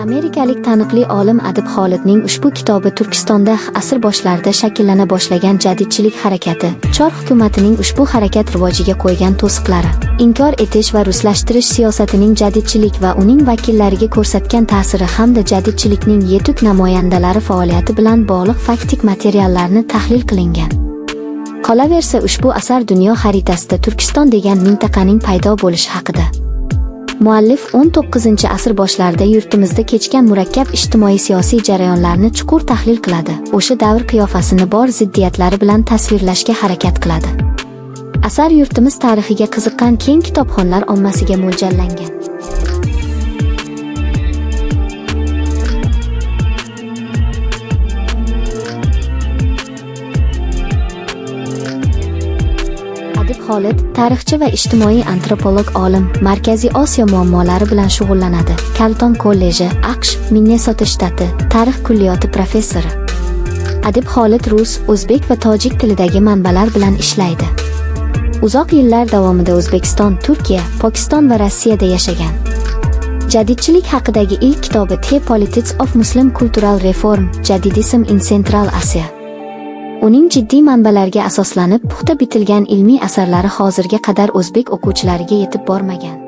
Amerikalik taniqli olim Adib Xolidning ushbu kitobi Turkistonda X asr boshlarida shakllana boshlagan jadidchilik harakati, Chor hukumatining ushbu harakat rivojiga qo'ygan to'siqlari, inkor etish va ruslashtirish siyosatining jadidchilik va uning vakillariga ko'rsatgan ta'siri hamda jadidchilikning yetuk namoyandalari faoliyati bilan bog'liq faktik materiallarni tahlil qilingan. Qolaversa, ushbu asar dunyo xaritasida Turkiston degan mintaqaning paydo bo'lishi haqida. Muallif 19-asr boshlarida yurtimizda kechgan murakkab ijtimoiy-siyosiy jarayonlarni chuqur tahlil qiladi, o'sha davr qiyofasini bor ziddiyatlari bilan tasvirlashga harakat qiladi. Asar yurtimiz tarixiga qiziqqan keng kitobxonlar ommasiga mo'ljallangan. Adib Xolid tarixchi va ijtimoiy antropolog olim, Markaziy Osiyo muammolari bilan shug'ullanadi. Kalton kolleji, AQSh, Minnesota shtati, tarix kulliyoti professori. Adib Xolid rus, o'zbek va tojik tilidagi manbalar bilan ishlaydi. Uzoq yillar davomida O'zbekiston, Turkiya, Pokiston va Rossiyada yashagan. Jadidchilik haqidagi ilk kitobi The Politics of Muslim Cultural Reform, Jadidism in Central Asia. Uning jiddiy manbalarga asoslanib puxta bitilgan ilmiy asarlari hozirga qadar o'zbek o'quvchilariga yetib bormagan.